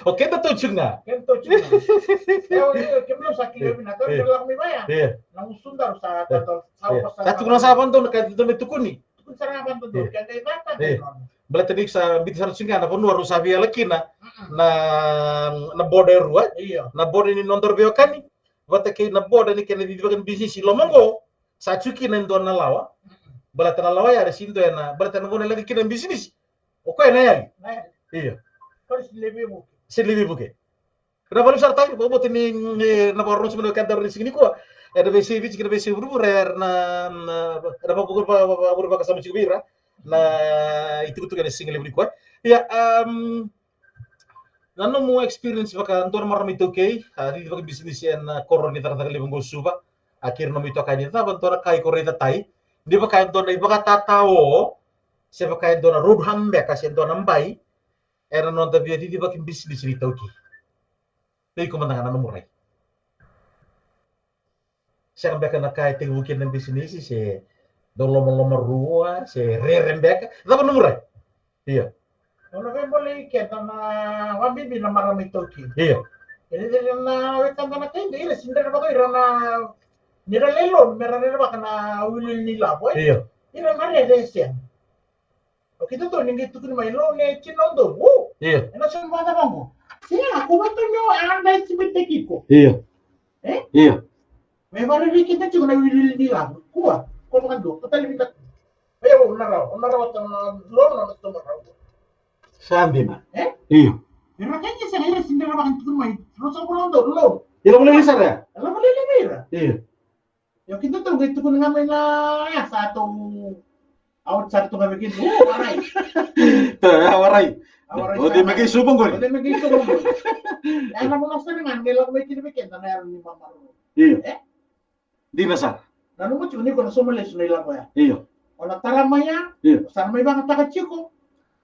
O keda tou tiko ga. Keda tou tiko ga. E, o, io, kemudou sa kila vinaka, io, kemudou lako mai vaya. Io. Na gusudaru sa, io, sa, io, sa, sa tukuna sa vakadodonu, ka dodonu me tukuni. Tukuni sara ga vakadodonu, io, ke qai caka, io, dodonu. Baleta ni sa biuta sara tiko ga na vanua rau sa via yala kina, mm-mm, na, na border e rua. Io. Na border ni nodaru veiwekani vata kei na border ni kena cicivaka ni bisinisi. Loma qo sa tiko kina e dua na lawa. Mm-mm. Baleta na lawa ya era sega ni dua na, baleta na vanua e leqa kina na bisinisi. O koya na yali. Na yali. Io. Koya sega ni lai veivuke. Sega ni lai veivuke. Na valu sara tavi, vakabauta ni, ni na vakarorogo tiko mai na wekadaru ni siga nikua. Ena veiyasai Viti kei na veiyasai vuravura, era na, na, na vakavure, vakavure vakasama tiko vei ira na itukutuku ena siga levu nikua. Ia, am, na nomu experience vaka dua na marama iTaukei, a, cicivaka bisinisi ena koro ni cakacaka levu qo Suva, a, kei ira nomu itokani, cava dua na ka iko raica Tai, ni vaka e dua na ivakatatao, se vaka e dua na road hump beka, se dua na bai, ena noda via cicivaki bisinisi ni iTaukei. Vei iko mada ga na nomu rai. Sega beka na ka e tekivu kina na bisinisi, se dau lomaloma rua, se rere beka. Cava nomu rai? Io. Au na veibolei keda na vakabibi na marama iTaukei. Io. E rere na wekada na kai, ira sega ni rerevaka ira na, ni ra lai loan, me ra rerevaka na wiliwili ni lavo, e? Io. Ira na rere e sega. O keitou ni qai tukuni mai loan e tini na udolu. Io. Ena so ni vakacava qo? Se a, ko vata ni o underestimate-taki iko. Io. E? Io. Me vakarerei keda tiko na wiliwili ni lavo. Kua, ko vakadua, ko tale vita. Ia, o na rawa, o na rawa tau na loan, o na tau na rawa. Sa dina. E? Io. Era kece sega, era sega ni rawa ni tukuna mai. Ruasagavulu na udolu, loan. Ia, vakalailai sara ya. Era vakalailai vei ira. Io. Io, keitou qai tukuna ga mai na, ya, sa tou, au sa tukuna vei keitou, o, warai. Tou, ya, warai. A, warai. O, de me qai suba qori. O, de me qai suba qori. Ya, na mona sara ga, me lako mai kina vei keda na yalo ni mamaroroi. Io. E? Dina sara. Na nomu tiko ni ko na sauma lesu na ilavo ya. Io. O na tara mai ya, io, o sa na mai vagataka tiko.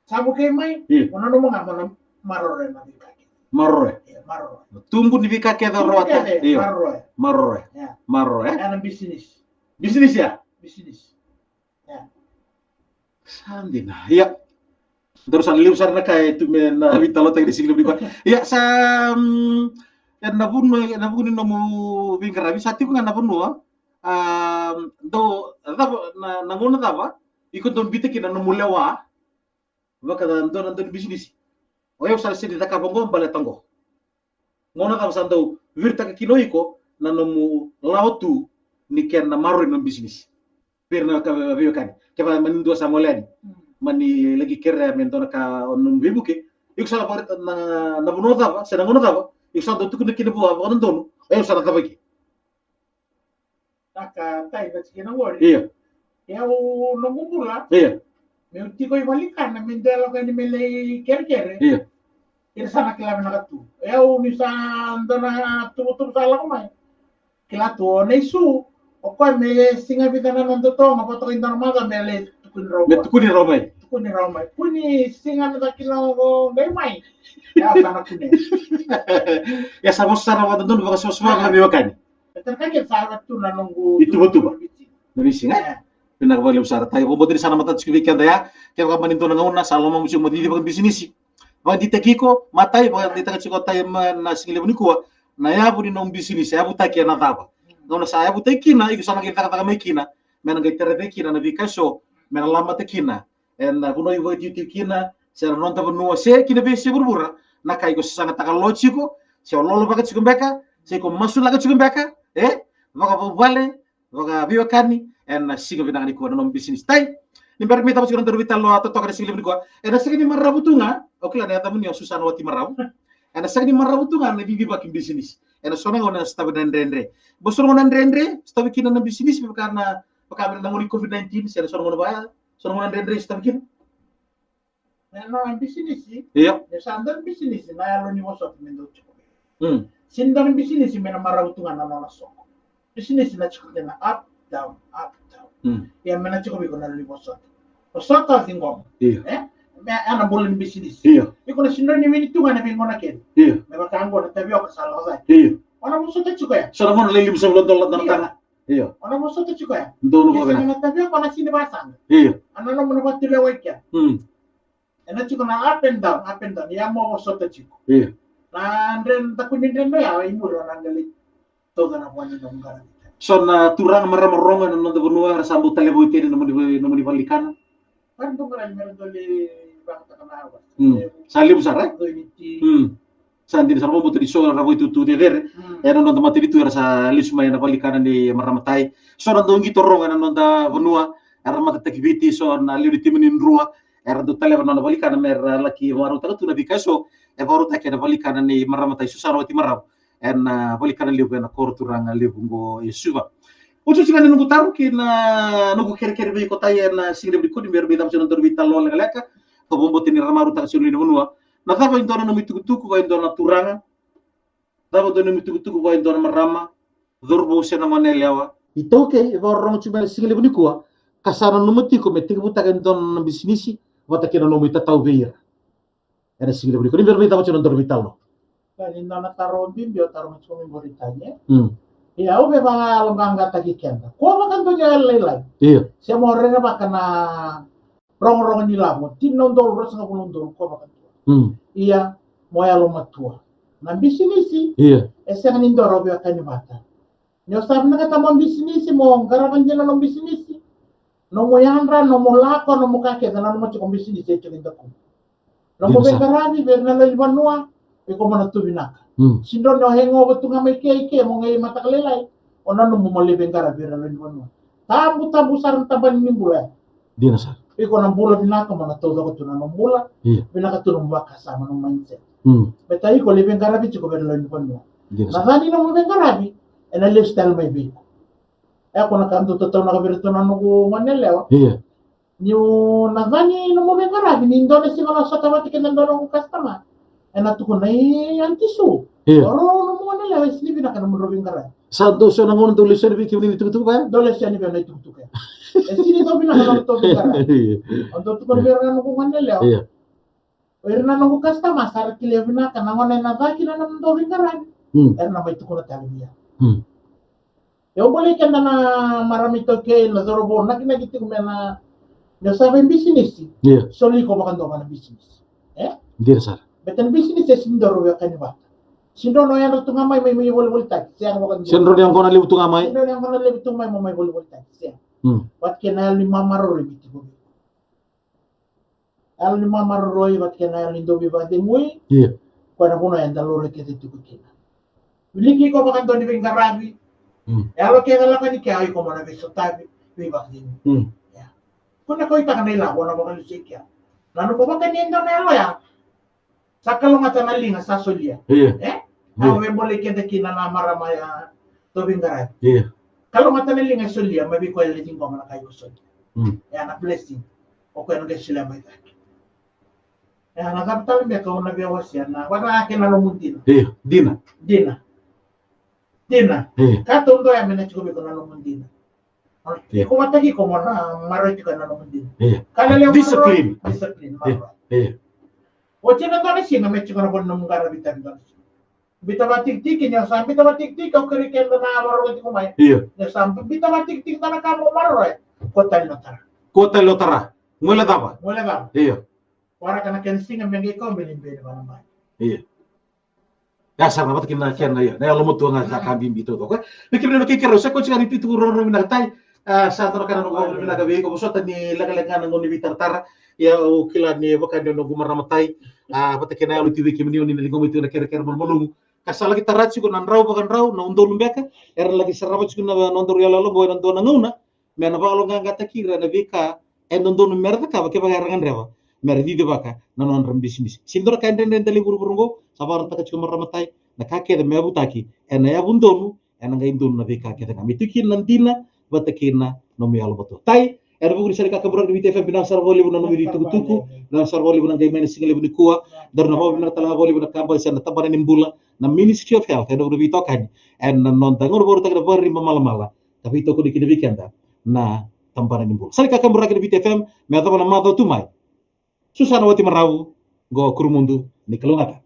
Sa vukei mai, io, o nanuma ga mo na maroroya na veika kece. Maroroya. Io, maroroya. Na tubu ni veika kece o rawata. Tubu kece, io, maroroya. Maroroya. Io. Maroroya. Ena bisinisi. Bisinisi ya? Bisinisi. Io. Sa dina. Ia. Daru sa levu sara na ka e tu me na veitalanoataki ni siga levu nikua. Ia sa, mm, e na vunu, e na vuku ni nomu veiqaravi sa tiko ga na vanua. A, dou cava na, na gauna cava iko dou biuta kina na nomu lewa vaka dua na dua ni bisinisi? O yau sa sega ni cakava oqo baleta oqo. Gauna cava sa dau viritaka kina o iko na nomu lawa tu ni kena maroroi na nomu bisinisi? Vei ira na ka veiwekani, kevaka mani dua sa gole yani, mani laki kerea me dua na ka o nomu veivuke, iko sa na vaka na, na vanua cava se na gauna cava iko sa dau tukuna kina vua vakadodonu, o yau sa na cava ike? Taka tai na tikina qori. Ia. Ia au noqu bula. Ia. Meu tiko i valikana me dua e lako yani me lai kerekere. Ia. Ira sa na kila vinaka tu. Ia au ni sa dua na tuvutuvu sa lako mai. Kila tu o na isu. O koya me siga vica na noda toga vata ko i dua na maca me lai tukuni rau mai. Me tukuni rau mai. Tukuni rau mai. Kuni siga na cakina o qai mai. Ia sa na kune. Ia sa vosa sara vakadodonu vakasavasava vakaveiwekani. E tara ka kece sa tu na noqu ituvatuva. Na veisiga. Vinaka vakalevu sara tai. Vakabauta ni sa na matata tiko vei keda ya. Kevaka mani dua na gauna sa lomamu tiko mo cici vakabisinisi. Vakadeitaki iko matai, vakadeitaka tiko tai ma na siga levu nikua. Na yavu ni nomu bisinisi, yavutaki ena cava? Gauna sa yavutaki kina, iko sa na qai cakacaka mai kina. Me na qai tara vei kina na veika eso me na lamata kina. Ena vanua iko vakatiutiu kina, se na noda vanua, se kina veiyasai vuravura, na ka iko sasagataka lo tiko, se o lolovaka tiko beka, se iko masulaka tiko beka, e vakavuvale, vakaveiwekani, ena siga vinaka nikua na nomu bisinisi. Tai, ni bera me tava tiko na daru veitalanoa totoka na siga levu nikua, ena sega ni maravu tu ga, o kila na yacamuni o Susana Wati Maravu. Ena sega ni maravu tu ga na cicivaki bisinisi. Ena so na gauna ena sotava na dredre. Bo so na gauna dredre sotava kina na bisinisi, me vaka na, vaka na gauna ni COVID nineteen, se na so na gauna vaya, so na gauna dredre sotava kina. Na nona bisinisi. Ia. E sa dua na bisinisi na yalo ni vosota me dau tiko. Mm. Sega ni dua na bisinisi me na marau tu ga na nona soko. Bisinisi na tiko kina up, down, up, down. Mm. Ia me na tiko vei iko na yalo ni vosota. Vosota o ciqoma. Ia. E? Me a na bula ni bisinisi. Ia. Iko na sega ni wini tu ga na veigauna kece. Ia. Me vaka oqo na tavioka sa lako cake. Ia. O na vosota tiko ya. So na gauna lai lima sagavulu dola na taga. Ia. O na vosota tiko ya. Donu vakavinaka. Na tavioka o na sega ni vasaqa. Ia. A na nomu na vatulewai kea. Mm. Ena tiko na up and down, up and down. Ia mo vosota tiko. Ia. Na dredre, na daku ni dredre ya, i muri o na qai lai tauca na vua ni nomu qaravi. So na turaga, marama rogo ena noda vanua era sa bau taleva oti ena nomuni, nomuni valenikana. Era dau qaravi, era dau lai vakataka na awa. Mm. Sa levu sara, e? Dou ni ti. Mm. Sa dina sara, vakabauta ni so era vakaitutu cecere. Mm. Ena noda matanitu era sa lesu mai ena valenikana ni marama tai. So na dau qito rogo ena noda vanua era matataki Viti, so na lewe ni timi ni Drua era dau taleva na nona valenikana me ra laki vakarautaka tu na veika eso e vakarautaki ena valenikana ni marama tai Susana Wati Maravu ena valenikana levu ena koro turaga levu oqo e Suva. Oti, oti ga na noqu taro kei na noqu kerekere vei iko tai ena siga levu nikua, ni bera me cava tiko na daru veitalanoa lekaleka. Ka vakabauta ni ra marautaka tiko na lewe ni vanua. Na cava e dua na nomu itukutuku vei e dua na turaga? Cava e dua na nomu itukutuku vei e dua na marama, cauravou se na gone yalewa? ITaukei e vakarorogo tiko mai ena siga levu nikua, ka sa nanuma tiko me tekivutaka e dua na bisinisi vata kei na nomu itatau vei ira. Ena siga levu nikua, ni bera me cava tiko na daru veitalanoa. Ia, ni dua na taro bibi o taroga tiko mai Boritania. Mm. Ia, au via vakayaloqaqataki keda. Kua vakadua ni yalolailai. Ia. Se mo rerevaka na rogorogo ni lavo, tini na udolu, ruasagavulu na udolu, kua vakadua. Mm. Ia, mo yalomatua. Na bisinisi, ia, e sega ni dua rau veiwekani vata. Ni o sa vinakata mo bisinisi, mo qarava dina na nomu bisinisi. Nomu yadra, nomu lako, nomu ka kece, nanuma tiko bisinisi e tiko i dakumu. Nomu veiqaravi vei ira na lewe ni vanua, iko mo na tu vinaka. Mm. Sega ni o hangover tu ga mai ke i ke mo qai mataka lailai, o nanuma mo lai veiqaravi vei ira na lewe ni vanua. Tabu, tabu sara na tabana ni bula ya. Dina sara. Iko na bula vinaka, mo na taucoko tu na nomu bula. Ia. Vinaka tu nomu vakasama, nomu mindset. Mm. Baleta iko lai veiqaravi tiko vei ira na lewe ni vanua. Dina sara. Na ca ni nomu veiqaravi ena lesu tale mai vei iko. E, ko na ka dau tataunaka vei iratou na noqu gone yalewa. Ia. Niu na ca ni nomu veiqaravi, ni dua na siga o na sota vata kei na dua na noqu customer, ena tukuna, "E, Aunty Su, ia, o rau nomu gone yalewa e sega ni vinaka nomudrau veiqaravi." Sa dau so na gauna dau lesu yani vei kemuni na itukutuku vaya? Dau lesu yani vei au na itukutuku ya. E sega ni dau vinaka nomudrau veiqaravi. Ia. Au dau tukuna vei ira na noqu gone yalewa. Ia. O ira na noqu customer sa ra kilai vinaka na gauna ena ca kina na nomudrau veiqaravi. Mm. Era na mai tukuna tale vei au. Mm. Au bolei keda na marama iTaukei, na cauravou nakinaki tiko mai na Ni o sa veibisinisi, io, soli iko vakadua vua na bisinisi. E? Dina sara. Baleta na bisinisi e sega ni dua o veiwekani vata. Sega ni dua o yadra tu ga mai, mai, mai volivolitaki. Sega vakadua. Sega ni dua ni yaqona levu tu ga mai. Sega ni dua o yaqona levu tu mai, mo mai volivolitaki. Sega. Mm. Vata kei na yalo ni mamaroroi me tiko vei iko. Yalo ni mamaroroi vata kei na yalo ni dau veivakacegui. Io. Koya na vanua eda laurai kece tiko kina. Wiliki iko vakadua ni veiqaravi. Mm. Yalo kece lako yani ke, o iko mo na veisotavi, veivakacegui. Mm. Ia. Ko na kauaitaka na ilavo o na vakalesui kea. Na nomu vakani e dua na yalo ya. Sa kalougata na liga sa solia. Io. E? Io. Au veibolei keda kina na marama ya, tou veiqaravi. Io. Kalougata na liga e solia, mai vei koya e lai ciqoma na ka iko solia. Mm. E a na blessing. O koya na qai solia mai cake. E a na cava tale me kau na via wasea na, vata kei na nomu dina. Io, dina. Dina. Dina. Io. Ka taudua ya me na tiko vei iko na nomu dina. Io. Iko vata kei iko mo na maroroi tiko na nomu dina. Io. Ka lelevu, discipline. Discipline, io, maroroi. Io. Oti na dua na siga me tiko na vo ni nomu qaravi tavi dua na siga. Biuta vakatikitiki, ni o sa biuta vakatikitiki, au kerei keda na maroroi tiko mai. Io. Ni o sa biuta vakatikitiki dua na ka mo maroroya, kua tale ni o tara. Kua tale ni o tara. Guilecava. Guilecava. Io. Waraka na kena siga me qai kau me ni beni valamai. Io. Ya sara na vata kina na kena, io, na yalomatua ga sa ka bibi taucoko. Vei kemuni na kerekere, sa koti ga ni tukutuku rogorogo vinaka Tai. A, sa dua na ka na noqu vakavinavinaka vei iko, vosota ni lekaleka ga na gauna ni veitaratara. Ia au kila ni vaka ni o noqu marama Tai, a, vata kei na yalo tu vei kemuni, o ni na ciqoma tu na kerekere malumalumu. Ka sa laki tara tiko na drau vakadrau, na udolu beka era laki sarava tiko na nodaru iyaloyalo oqo ena dua na gauna, me na vakayaloqaqataki ira ena veika e dodonu mera cakava kevaka era gadreva mera cicivaka na nodra bisinisi. Sega ni dua na ka e dredre e dela i vuravura oqo, sa vakarautaka tiko marama Tai, na ka kece me yavutaki ena yavu donu, ena qai donu na veika kece ga. Me tiko kina na dina vata kei na nomu yalomatua. Tai, ena vuku ni sala ni kakaburaki ni Viti F M, vinaka sara vakalevu na nomuni itukutuku, vinaka sara vakalevu na qai mai na siga levu nikua. Daru na vakavinavinaka tale ga vakalevu na kabani se na tabana ni bula, na Ministry of Health, ena vuku ni veitokani ena noda gauna vakarautaka na Vakariba Malamala, ka veitokoni kina vei keda na tabana ni bula. Sala ni kakaburaki ni Viti F M, me yacova na macawa tu mai. Susana Watimaravu, qo Kurumudu, ni kalougata.